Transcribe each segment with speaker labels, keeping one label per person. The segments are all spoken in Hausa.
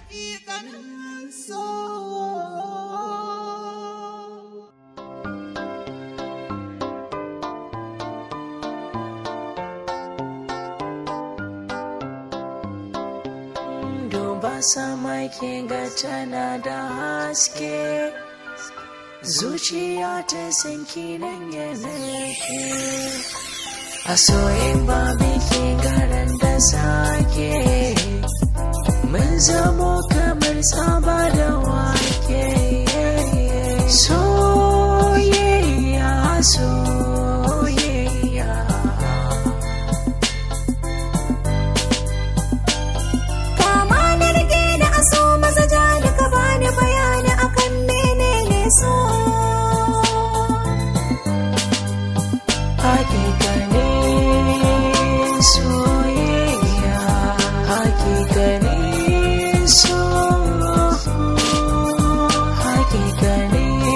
Speaker 1: Hakikanin so.
Speaker 2: Duba sama ke ga tana da haske, zuciya ta san kinan ya narke. A soyin babu ke garan da sake, mun zamo kamar tsaba da wake. Soyayya, soyayya.
Speaker 3: Kama na rike da aso maza ja da ka bani bayani akan menene so.
Speaker 2: Hakikanin soyayya, hakikanin so, hakikanin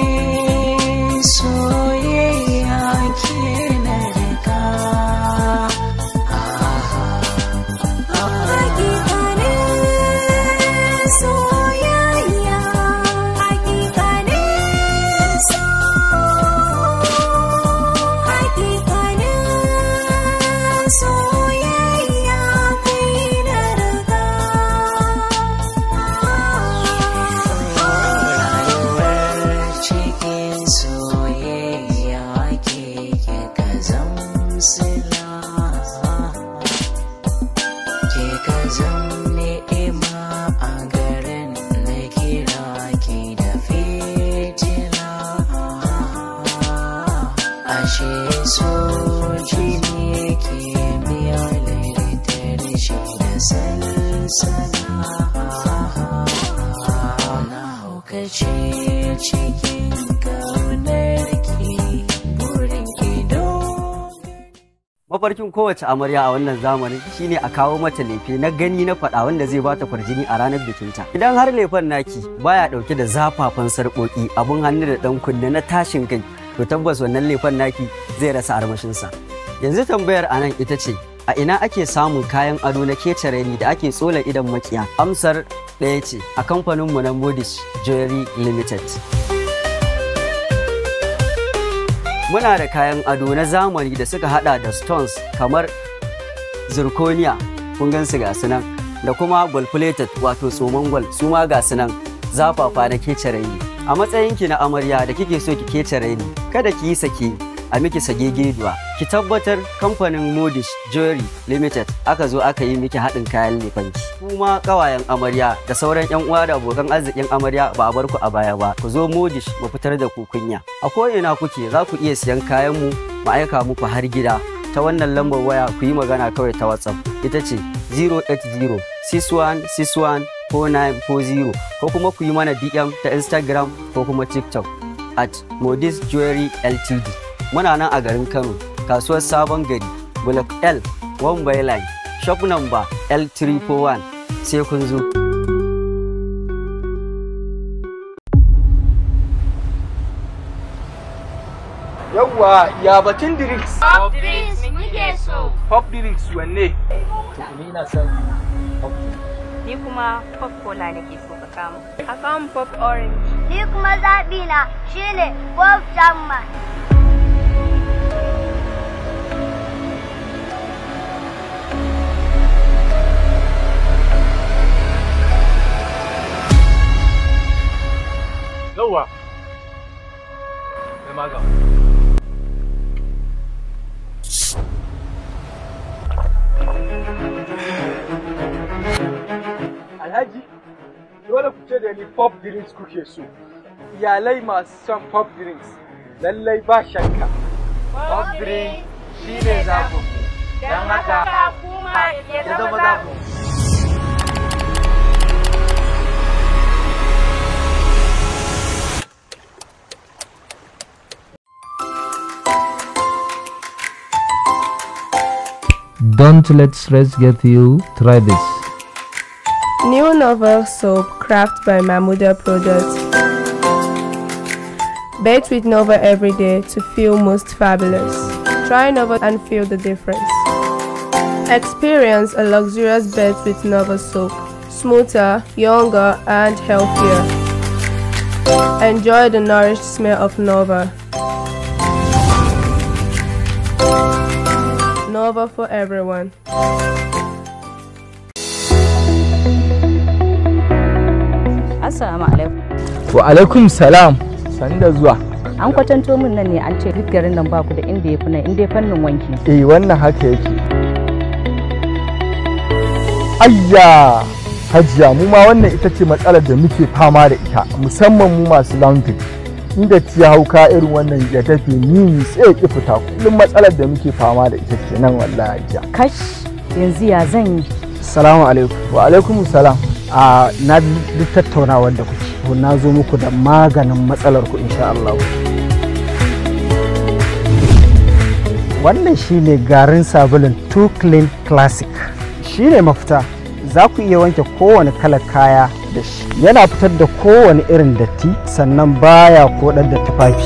Speaker 2: soyayya ke na rika.
Speaker 3: Hakikanin soyayya, hakikanin so, hakikanin soyayya kai na riga.
Speaker 2: Rayuwar cikin soyayya ke ka zamsila, ke ka zam ni'ima a garin na kira ki da fitila. Ashe so jini ke biya liritar shi da salsala. Na haukace cikin kaunar ki, burin ki don
Speaker 4: Mafarkin kowace amarya a wannan zamanin shine a kawo mata lefe na gani na faɗa wanda zai bata kwarjini a ranar bikinta. Idan har lefen naki baya ɗauke da zafafan sarƙoƙi, abun hannu da ɗan kunne na tashin kai, to tabbas wannan lefen naki zai rasa armashinsa. Yanzu tambayar a nan ita ce, a ina ake samun kayan ado na kece raini da ake tsola idon makiya? Amsar ɗaya ce, a kamfaninmu na Modish Jewelry Limited. Muna da kayan ado na zamani da suka hada da stones kamar zirconia, kun gansu ga su nan, da kuma gold plated wato tsoman gwal, su ma ga su nan zafafa na kece raini. A matsayinki na amarya da kike so ki kece raini, kada ki yi sake a miki sagegeduwa. Ki tabbatar kamfanin Modish Jewelry Limited aka zo aka yi miki haɗin kayan lefanki. Kuma ƙawayen amarya da sauran 'yan uwa da abokan arzikin amarya ba a bar ku a baya ba. Ku zo Modish mu fitar da ku kunya. A ko'ina kuke za ku iya siyan kayan mu mu aika muku har gida. Ta wannan lambar waya ku yi magana kawai ta WhatsApp. Ita ce 080 6161 4940 ko kuma ku yi mana DM ta Instagram ko kuma TikTok at Modis Jewelry Ltd. Muna nan a garin Kano, kasuwar Sabon Gari, Block L, 1 by line, shop number L341. Sai kun zo.
Speaker 5: Yawwa, ya batun drinks.
Speaker 6: Pop drinks muke so.
Speaker 5: Pop drinks wanne?
Speaker 7: Ni ina son pop.
Speaker 6: Ni kuma pop cola nake so ka kama. A kawo pop orange.
Speaker 8: Ni kuma zaɓi na shine Bob Chapman.
Speaker 5: Yawwa. Kai maga. Alhaji, dole ku ce da ni pop drinks kuke so. Iyalai masu son pop drinks, lallai ba shakka.
Speaker 6: Pop drink shine zaɓin. Don haka kuma ya zama zaɓin.
Speaker 9: Don't let stress get you. Try this.
Speaker 10: New Novel Soap, crafted by Mahmuda Products. Bathe with Nova every day to feel most fabulous. Try Nova and feel the difference. Experience a luxurious bath with Nova Soap. smoother, younger, and healthier. Enjoy the nourished smell of Nova. Nova for everyone.
Speaker 1: Assalamu alaikum.
Speaker 5: Wa alaikum salam. Sani da zuwa.
Speaker 1: An kwatanto min nan ne an ce duk garin nan baku da inda ya fi nan inda ya fannin wanki.
Speaker 5: Eh, wannan haka yake. Ayya! Hajiya, mu ma wannan ita ce matsalar da muke fama da ita, musamman mu masu laundry. Inda ci hauka irin wannan ya tafi ni sai ya ki fita. Kullum matsalar da muke fama da ita kenan wallahi hajiya.
Speaker 1: Kash, yanzu ya zan yi.
Speaker 11: Assalamu alaikum.
Speaker 5: Wa alaikum salam.
Speaker 11: A na duk tattaunawar da kuke, na zo muku da maganin matsalar ku insha Allah. Wannan shine garin sabulun Too Clean Classic. Shine mafita. Za ku iya wanke kowane kalar kaya da shi. Yana fitar da kowane irin datti sannan baya koɗar da tufafi.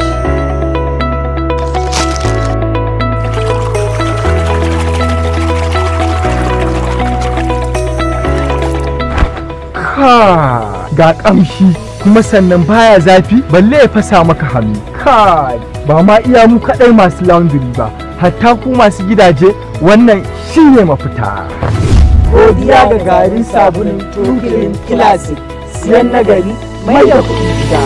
Speaker 5: Ka ga kamshi kuma sannan baya zafi balle ya fasa maka hannu. Kai, ba ma iya mu kadai masu laundry ba, hatta ku masu gidaje wannan shine mafita.
Speaker 12: Godiya ga garin sabulun True Clean Classic, siyan nagari mai da kuɗi gida.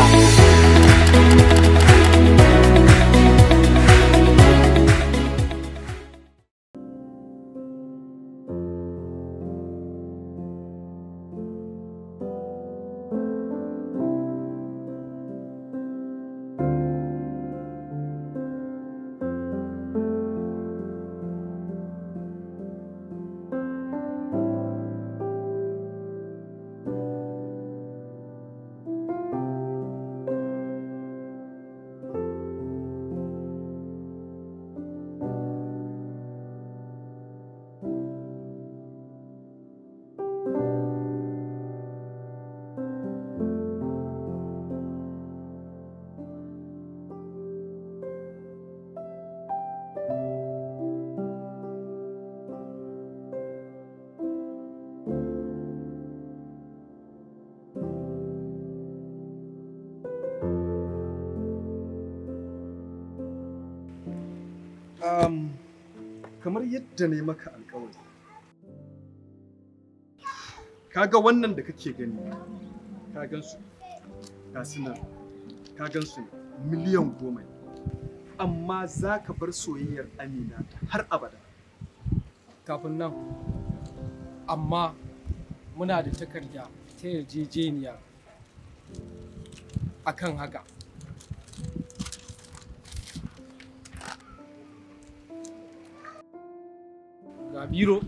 Speaker 13: Kamar yadda na yi maka alkawari, kaga wannan da kake gani, ka gansu, ga su nan, ka gansu 10,000,000 ne, amma za ka bar soyayyar Amina har abada.
Speaker 5: Kafin nan, amma muna da takarda ta yarjejeniya akan haka. Ga biro.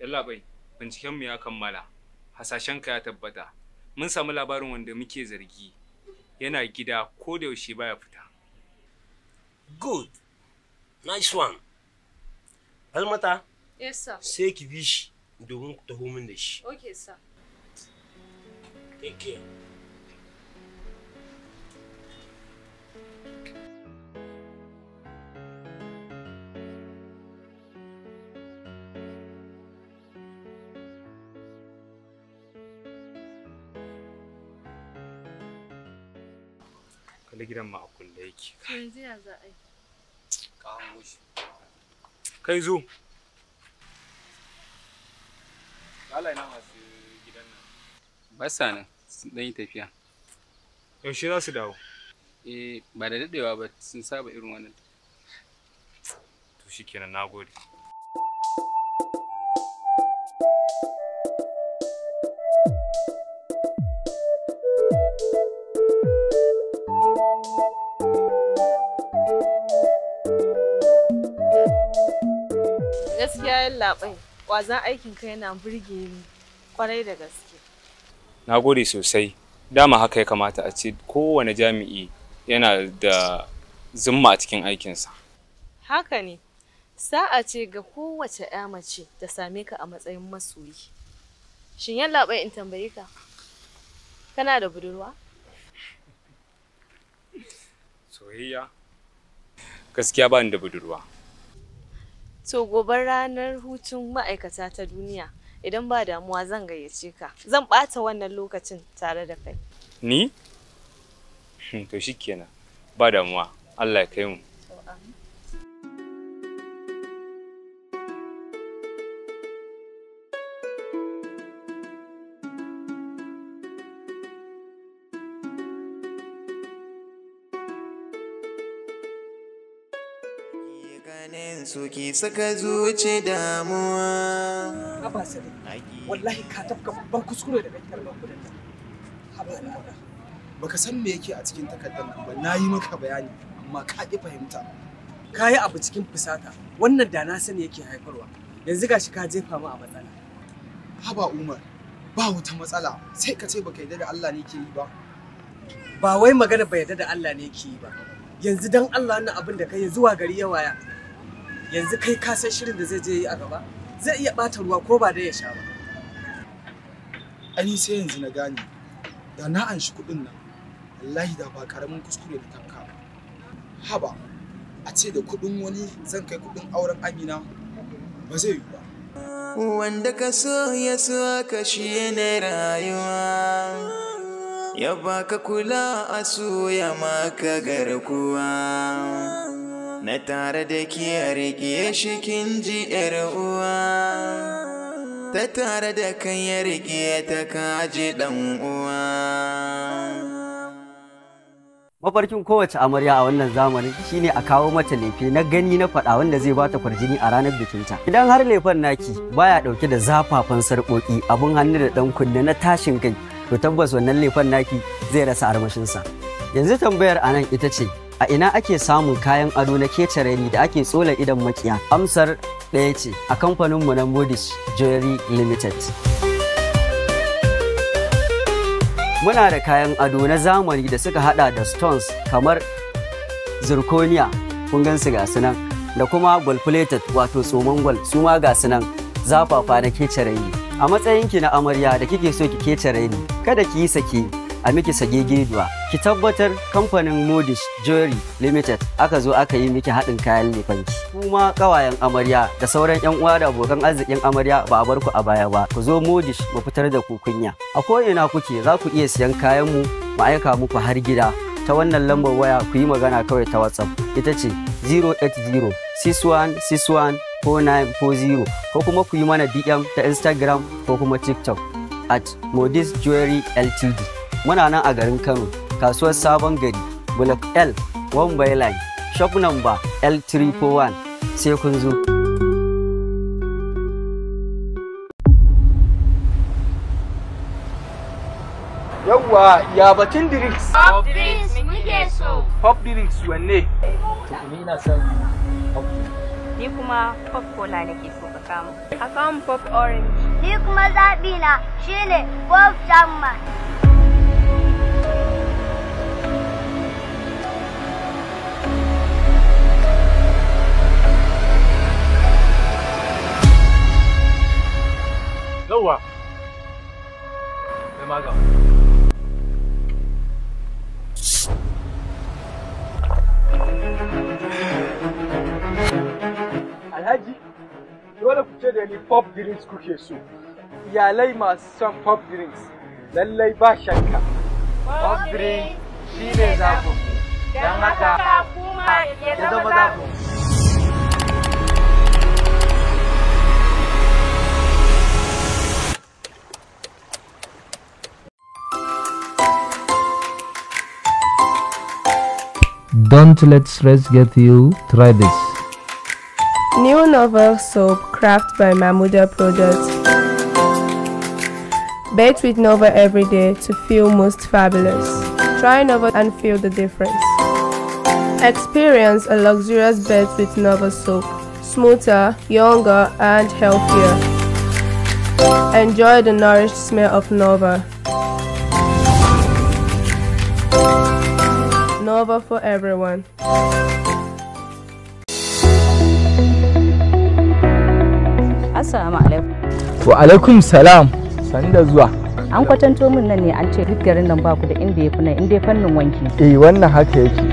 Speaker 14: Yallaɓai, bincikenmu ya kammala, hasashenka ya tabbata. Mun samu labarin wanda muke zargi yana gida ko da yaushe baya fita.
Speaker 15: Good. Nice one. Falmata?
Speaker 16: Yes, sir.
Speaker 15: Sai ki bi shi domin ku taho min da shi.
Speaker 16: Okay, sir.
Speaker 15: Take care.
Speaker 14: Kalli gidan ma a kulle yake.
Speaker 16: Yanzu ya za a yi.
Speaker 14: Ka hango shi. Kai zo. Allah ina masu gidan nan.
Speaker 17: Ba sa nan, sun ɗan yi tafiya.
Speaker 14: Yaushe za su dawo?
Speaker 17: Eh, ba da daɗewa ba, sun saba irin wannan.
Speaker 14: To shikenan, nagode.
Speaker 16: Gaskiya yallaɓai, ƙwazon aikinka yana burge ni kwarai da gaske.
Speaker 14: Na gode sosai. Dama haka ya kamata a ce kowane jami'i yana da zumma a cikin aikinsa.
Speaker 16: Haka ne, sa'a ce ga kowace 'ya mace ta same ka a matsayin masoyi. Shin yallaɓai in tambaye ka, kana da budurwa?
Speaker 14: Soyayya? Gaskiya ba ni da budurwa.
Speaker 16: To gobe ranar hutun ma'aikata ta duniya, idan ba damuwa zan gayyace ka. Zan ɓata wannan lokacin tare da kai.
Speaker 14: Ni? To shikenan, ba damuwa. Allah ya kai mu.
Speaker 2: Ganin suki saka zuci damuwa.
Speaker 18: Haba Sadiq, wallahi ka tafka babban kuskure da kake karɓar kuɗin nan. Haba na Allah.
Speaker 13: Baka san me yake a cikin takardar nan ba, na yi maka bayani amma ka ƙi fahimta.
Speaker 18: Ka yi abu cikin fusata, wannan da na sani yake haifarwa. Yanzu gashi ka jefa mu a matsala.
Speaker 13: Haba Umar, ba wata matsala, sai ka ce baka yarda da Allah ne ke yi ba.
Speaker 18: Ba wai magana bai yarda da Allah ne ke yi ba. Yanzu dan Allah wannan abin da kai zuwa gari ya waya. Yanzu kai ka san shirin da zai je yi a gaba? Zai iya ɓata ruwa ko ba da ya sha ba.
Speaker 13: Ani sai yanzu na gane, da na anshi kuɗin nan, wallahi da ba ƙaramin kuskure na tafka ba. Haba, a ce da kuɗin wani zan kai kuɗin auren Amina, ba zai yiwu ba.
Speaker 2: Wanda ka so ya so ka shi ne rayuwa. Ya baka kula a so ya maka garkuwa. Na tare da ke rike shi kin ji yar uwa. Ta tare da kan ya rike ta kaji dan uwa.
Speaker 4: Mafarkin kowace amarya a wannan zamanin shine a kawo mata lefe na gani na faɗa wanda zai bata kwarjini a ranar bikinta. Idan har lefen naki baya ɗauke da zafafan sarƙoƙi, abun hannu da ɗan kunne na tashin kai, to tabbas wannan lefen naki zai rasa armashinsa. Yanzu tambayar anan ita ce, a ina ake samun kayan ado na kece raini da ake tsola idon makiya? Amsar ɗaya ce, a kamfaninmu na Modish Jewelry Limited. Muna da kayan ado na zamani da suka hada da stones kamar zirconia, kun gansu ga su nan, da kuma gold plated wato tsoman gwal, su ma ga su nan zafafa na kece raini. A matsayinki na amarya da kike so ki kece raini, kada ki yi sake a miki sagegeduwa. Ki tabbatar kamfanin Modish Jewelry Limited aka zo aka yi miki haɗin kayan lefanki. Kuma ƙawayen amarya da sauran 'yan uwa da abokan arzikin amarya ba a bar ku a baya ba. Ku zo Modish mu fitar da ku kunya. A ko'ina kuke za ku iya siyan kayan mu mu aika muku har gida. Ta wannan lambar waya ku yi magana kawai ta WhatsApp. Ita ce 080 6161 4940 ko kuma ku yi mana DM ta Instagram ko kuma TikTok at Modis Jewelry Ltd. Muna nan a garin Kano, kasuwar Sabon Gari, Block L, 1 by line, shop number L341. Sai kun zo.
Speaker 5: Yawwa, ya batun drinks.
Speaker 6: Pop drinks muke so.
Speaker 5: Pop drinks wanne?
Speaker 7: To ni ina son pop.
Speaker 1: Ni kuma pop cola nake so ka kama.
Speaker 10: A kawo pop orange.
Speaker 8: Ni kuma zaɓi na shine pop Chapman.
Speaker 7: Yawwa. Kai ma ga.
Speaker 5: Alhaji, dole ku ce da ni pop drinks kuke so. Iyalai masu son pop drinks, lallai ba shakka.
Speaker 6: Pop drink shine zaɓin. Don haka kuma ya zama zaɓin.
Speaker 9: Don't let stress get you. Try this.
Speaker 10: New Novel Soap, crafted by Mahmuda Products. Bathe with Nova every day to feel most fabulous. Try Nova and feel the difference. Experience a luxurious bath with Nova Soap. smoother, younger, and healthier. Enjoy the nourished smell of Nova. Nova for everyone.
Speaker 1: Assalamu alaikum.
Speaker 5: Wa alaikum salam. Sani da zuwa.
Speaker 1: An kwatanto min nan ne an ce duk garin nan ba ku da inda ya fi nan inda ya fannin wanki.
Speaker 5: Eh, wannan haka yake.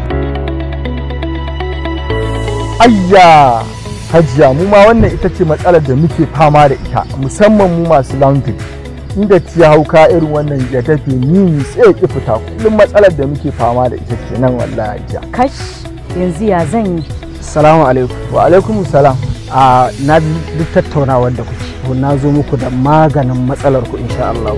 Speaker 5: Ayya! Hajiya, mu ma wannan ita ce matsalar da muke fama da ita, musamman mu masu laundry. Inda ya hauka irin wannan ya tafi ni sai ya ki fita. Kullum matsalar da muke fama da ita kenan wallahi hajiya.
Speaker 1: Kash, yanzu ya zan yi.
Speaker 11: Salamu alaikum.
Speaker 5: Wa alaikum salam.
Speaker 11: A na duk tattaunawar da kuke. Na zo muku da maganin matsalar ku insha Allah.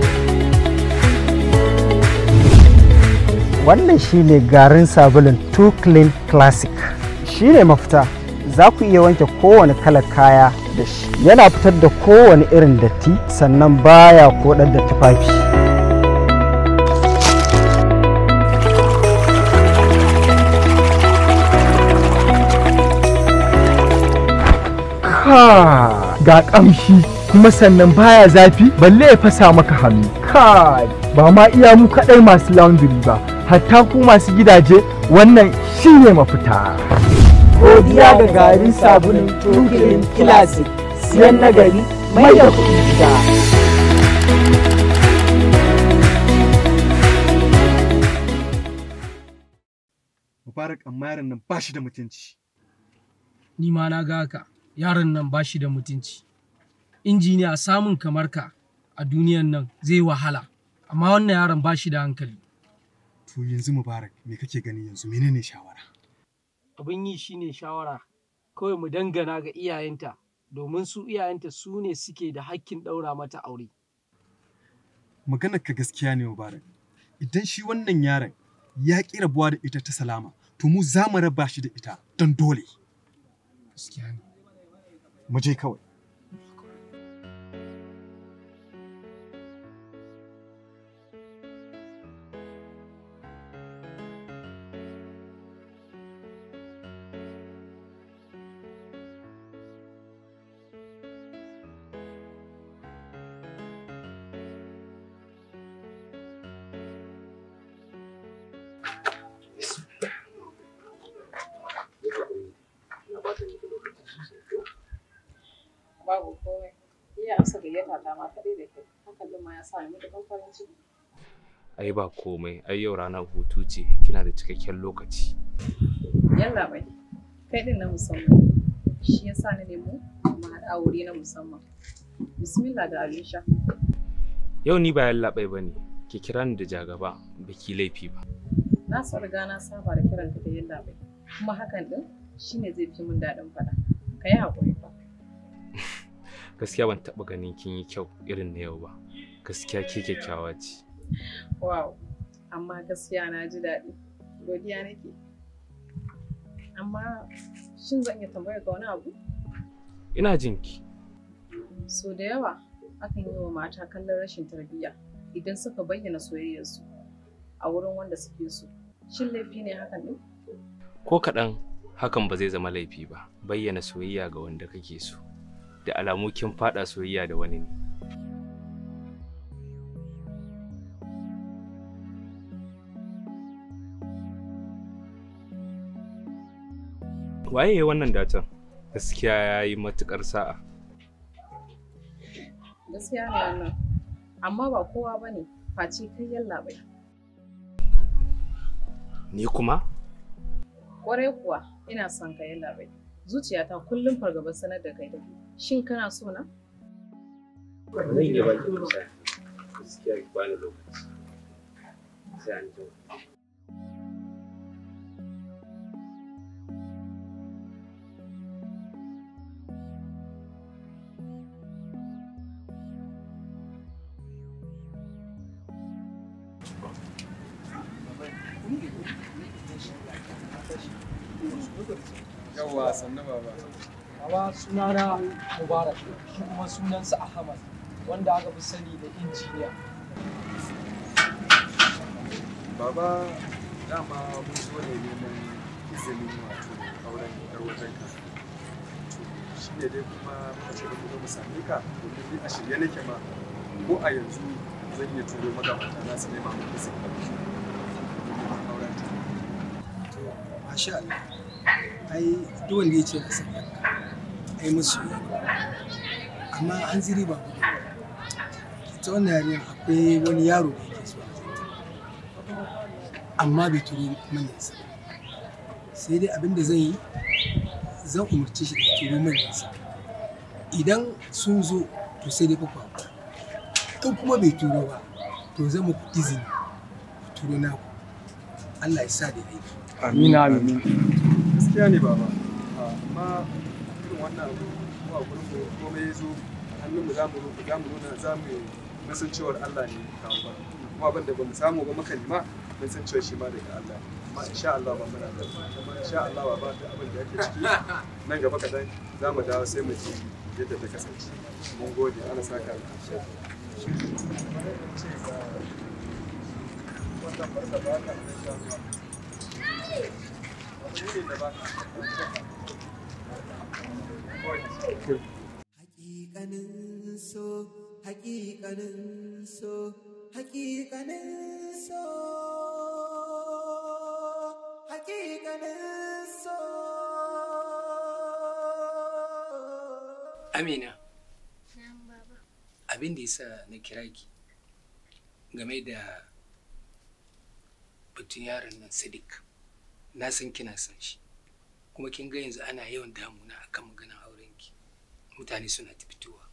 Speaker 11: Wannan shine garin sabulun Too Clean Classic. Shine mafita. Za ku iya wanke kowane kalar kaya da shi. Yana fitar da kowane irin datti sannan baya koɗar da tufafi.
Speaker 5: Ka ga kamshi kuma sannan baya zafi balle ya fasa maka hannu. Kai, ba ma iya mu kadai masu laundry ba, hatta ku masu gidaje wannan shine mafita.
Speaker 12: Godiya ga garin sabulun True Clean Classic, siyan nagari mai da kuɗi gida.
Speaker 13: Mubarak, amma yaron nan ba shi da mutunci.
Speaker 19: Ni ma na ga haka, yaron nan ba shi da mutunci. Injiniya, samun kamar ka a duniyan nan zai wahala, amma wannan yaron ba shi da hankali.
Speaker 13: To yanzu Mubarak, me kake gani yanzu, menene shawara?
Speaker 19: Abin yi shine shawara, kawai mu dangana ga iyayenta, domin su iyayenta su ne suke da hakkin ɗaura mata aure.
Speaker 13: Maganar ka gaskiya ne Mubarak. Idan shi wannan yaron ya ƙi rabuwa da ita ta salama, to mu za mu raba shi da ita don dole.
Speaker 19: Gaskiya ne.
Speaker 13: Mu je kawai.
Speaker 16: Babu komai. Iya amsa gayyata ta ma kaɗai da kai. Hakan ɗin ma ya sa ni matuƙar farin ciki.
Speaker 14: Ai ba komai, ai yau ranar hutu ce, kina da cikakken lokaci.
Speaker 16: Yallaɓai, kai ɗin na musamman ne. Shi ya sa na nemo mu haɗu a wuri na musamman. Bismillah da abin sha.
Speaker 14: Yau ni ba yallaɓai ba ne, ki kira ni da jagaba, baki laifi ba.
Speaker 16: Na so riga na saba da kiranka da yallaɓai, kuma hakan ɗin shine zai fi min daɗin faɗa. Ka yi haƙuri fa.
Speaker 14: Gaskiya ban taɓa ganin kin yi kyau irin na yau ba. Gaskiya ke kyakkyawa ce.
Speaker 16: Wow, amma gaskiya na ji daɗi. Godiya nake. Amma shin zan iya tambayar ka wani abu?
Speaker 14: Ina jin ki.
Speaker 16: So da yawa akan yi wa mata kallon rashin tarbiyya idan suka bayyana soyayyarsu a wurin wanda suke so. Shin laifi ne hakan ɗin?
Speaker 14: Ko kaɗan hakan ba zai zama laifi ba. Bayyana soyayya ga wanda kake so. Da alamu kin faɗa soyayya da wani ne. Waye ya wannan dacen? Gaskiya ya yi matuƙar sa'a.
Speaker 16: Gaskiya ne wannan, amma ba kowa ba ne face kai yallaɓai.
Speaker 14: Ni kuma?
Speaker 16: Ƙwarai kuwa ina son ka yallaɓai. Zuciyata kullum fargabar sanar da kai take. Shin kana so na?
Speaker 14: Zan iya baki amsa. Gaskiya ki bani lokaci. Sai an jima.
Speaker 13: Yawwa, sannu baba.
Speaker 19: Baba, sunana Mubarak, shi kuma sunansa Ahmad, wanda aka fi sani da injiniya.
Speaker 13: Baba, dama mun zo ne neman izinin wato auren yar wajenka. To Shi ne dai kuma muka ce mu zo mu same ka, domin ni a shirye nake ma, ko a yanzu zan iya turo magabata na su nema maka izini domin auren ta.
Speaker 20: To, masha Allah. Ai, duk wanda ya ce na san yanka, ai musu yi. Amma hanzari ba gudu ba. Ita wannan yarinyar akwai wani yaro da yake zuwa wajenta. Amma bai turo manyansa ba. Sai dai abin da zan yi, zan umarce shi da ya turo manyansa. Idan sun zo, to sai dai fa ku haƙura. In kuma bai turo ba, to zan muku izini ku turo naku. Allah ya sa da aiki.
Speaker 13: Amin, amin. Gaskiya ne baba, amma irin wannan abu ko a gurin mu komai ya zo hannun mu za mu nuna za mu mun san cewar Allah ne ya kawo ba. Kuma abin da bamu samu ba muka nema, mun san cewa shi ma daga Allah ne. Amma insha Allah ba muna da, amma insha Allah ba da abin da yake ciki nan gaba kaɗan za mu dawo sai mu ji yadda ta kasance. Mun gode, Allah saka alkhairi.
Speaker 2: Hakikanin so, hakikanin so, hakikanin so, hakikanin so.
Speaker 17: Amina, abin da yasa na kira ki game da batun yaron nan Sadiq, na san kina son shi, kuma kin ga yanzu ana yawan damuna akan maganar aurenki, mutane suna ta fitowa.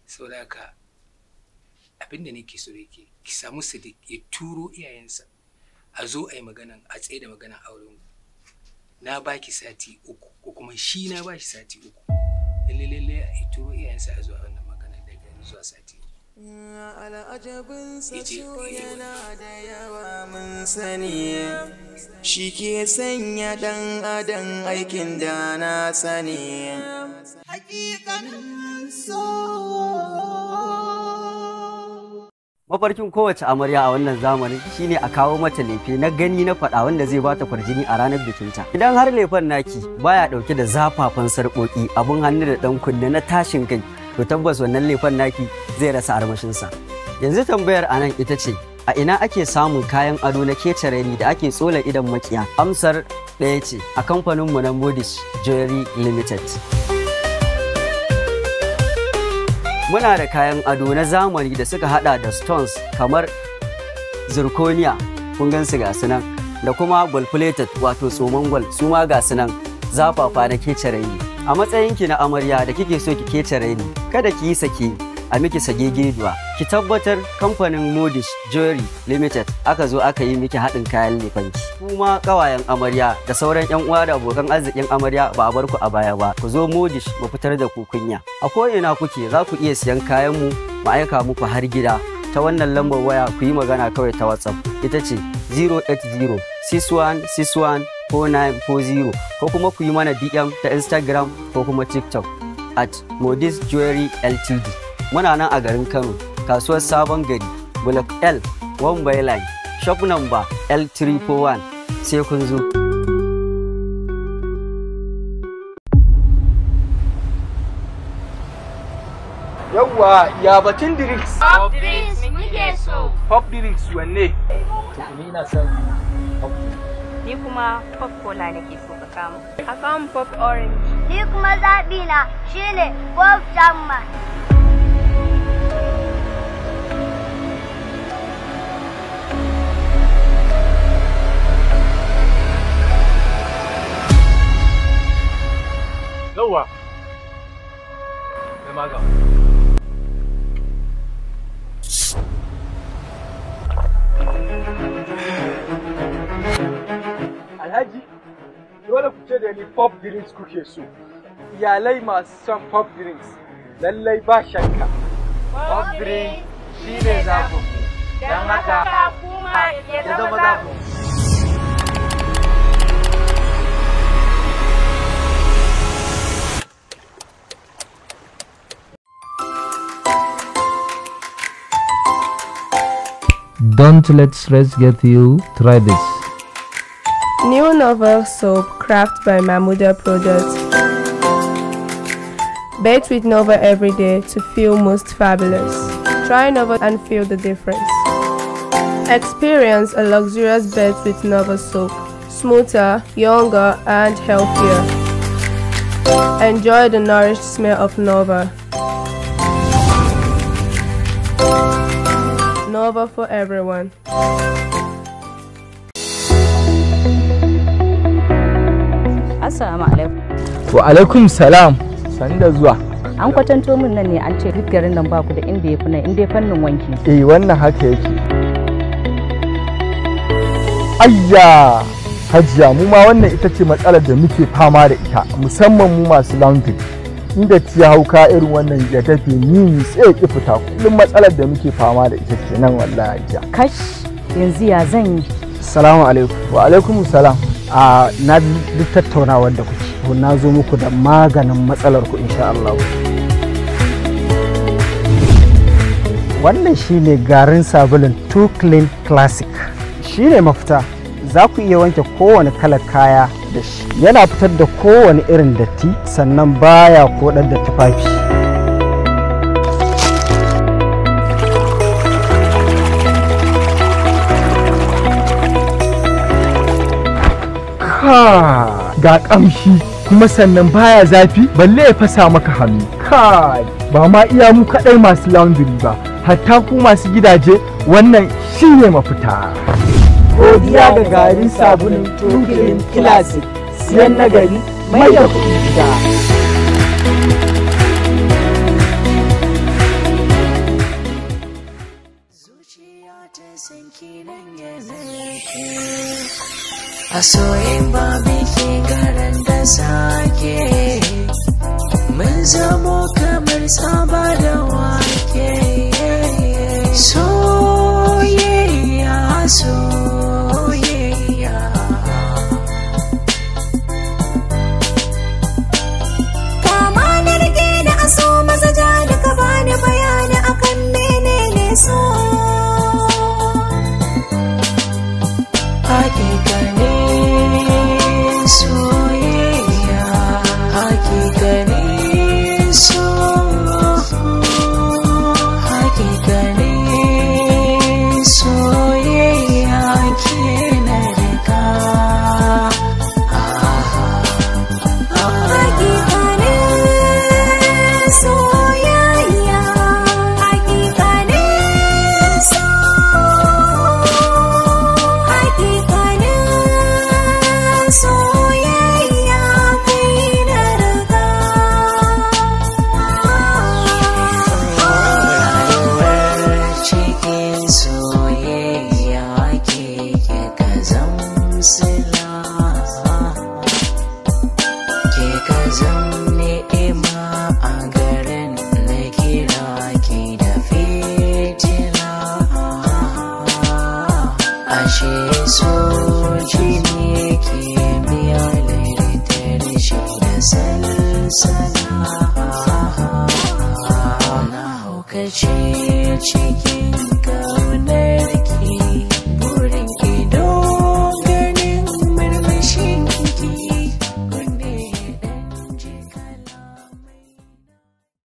Speaker 17: Saboda haka abin da nake so da ke, ki samu Sadiq ya turo iyayensa a zo a yi maganan, a tsaye da maganan auren ku. Na baki sati 3, ko kuma shi na bashi sati 3. Lalle lalle ya turo iyayensa a zo a wannan magana daga yanzu zuwa sati 3.
Speaker 2: Al'ajabinsa so yana da yawa mun sani, shi ke sanya ɗan adam aikin da na sani. Hakikanin so.
Speaker 4: Mafarkin kowace amarya a wannan zamanin shine a kawo mata lefe na gani na faɗa wanda zai bata kwarjini a ranar bikinta. Idan har lefen naki baya ɗauke da zafafan sarƙoƙi, abun hannu da ɗan kunne na tashin kai, to tabbas wannan lefen naki zai rasa armashinsa. Yanzu tambayar anan ita ce, a ina ake samun kayan ado na kece raini da ake tsola idon makiya? Amsar ɗaya ce, a kamfaninmu na Modish Jewelry Limited. Muna da kayan ado na zamani da suka hada da stones kamar zirconia, kun gansu ga su nan, da kuma gold plated wato tsoman gwal, su ma ga su nan, zafafa na kece raini. A matsayinki na amarya da kike so ki kece raini, kada ki yi sake a miki sagegeduwa. Ki tabbatar kamfanin Modish Jewelry Limited aka zo aka yi miki haɗin kayan lefanki. Kuma ƙawayen amarya da sauran 'yan uwa da abokan arzikin amarya ba a bar ku a baya ba. Ku zo Modish mu fitar da ku kunya. A ko'ina kuke za ku iya siyan kayan mu mu aika muku har gida. Ta wannan lambar waya ku yi magana kawai ta WhatsApp. Ita ce 080 6161 4940, ko kuma ku yi mana DM ta Instagram ko kuma TikTok at Modis Jewelry Ltd. Muna nan a garin Kano, kasuwar Sabon Gari, Block L, 1 by Line, shop number L341. Sai kun zo.
Speaker 5: Yawwa, ya batun drinks?
Speaker 6: Pop drinks muke so.
Speaker 7: Pop drinks wanne? To, ni ina son pop.
Speaker 1: Ni kuma pop cola nake so ka kama.
Speaker 10: A kawo pop orange.
Speaker 8: Ni kuma zaɓi na shine pop German.
Speaker 7: Yawwa. Kai ma ga.
Speaker 5: Alhaji, dole ku ce da ni pop drinks kuke so. Iyalai masu son pop drinks, lallai ba shakka.
Speaker 6: Pop drink shine zaɓin. Don haka kuma ya zama zaɓin.
Speaker 9: Don't let stress get you. Try this.
Speaker 10: New novel soap crafted by Mahmuda Products. Bathe with Nova every day to feel most fabulous. Try Nova and feel the difference. Experience a luxurious bath with Nova soap. Smoother, younger, and healthier. Enjoy the nourished smell of Nova. Nova for everyone.
Speaker 1: Assalamu alaikum.
Speaker 5: Wa alaikum salam. Sani da zuwa.
Speaker 1: An kwatanto min nan ne an ce duk garin nan baku da inda ya fi nan inda ya fannin wanki.
Speaker 5: Eh, wannan haka yake. Ayya! Hajiya, mu ma wannan ita ce matsalar da muke fama da ita, musamman mu masu laundry. Inda ya hauka irin wannan ya tafi ni sai ya ki fita. Kullum matsalar da muke fama da ita kenan wallahi, Hajiya.
Speaker 1: Kash, yanzu ya zan yi?
Speaker 11: Salamu alaikum.
Speaker 5: Wa alaikum salam.
Speaker 11: A na duk tattaunawar da kuke, na zo muku da maganin matsalar ku insha Allah. Wannan shine garin sabulun Too Clean Classic. Shine mafita. Za ku iya wanke kowane kalar kaya da shi. Yana fitar da kowane irin datti, sannan baya koɗar da tufafi.
Speaker 5: Ka ga kamshi, kuma sannan baya zafi balle ya fasa maka hannu. Kai, ba ma iya mu kadai masu laundry ba, hatta ku masu gidaje, wannan shine mafita.
Speaker 12: Godiya ga garin sabulun True Clean Classic. Siyan nagari, mai da kuɗi gida.
Speaker 2: A soyin babu ke garan da sake, mun zamo kamar tsaba da wake. Soyayya, soyayya.
Speaker 3: Kama na rike da aso maza ja da ka bani bayani akan menene so.
Speaker 2: Hakikanin soyayya, hakikanin so, hakikanin soyayya ke na rika.
Speaker 3: Hakikanin soyayya, hakikanin so, hakikanin soyayya kai na riga.
Speaker 2: Rayuwar cikin soyayya ke kika zam.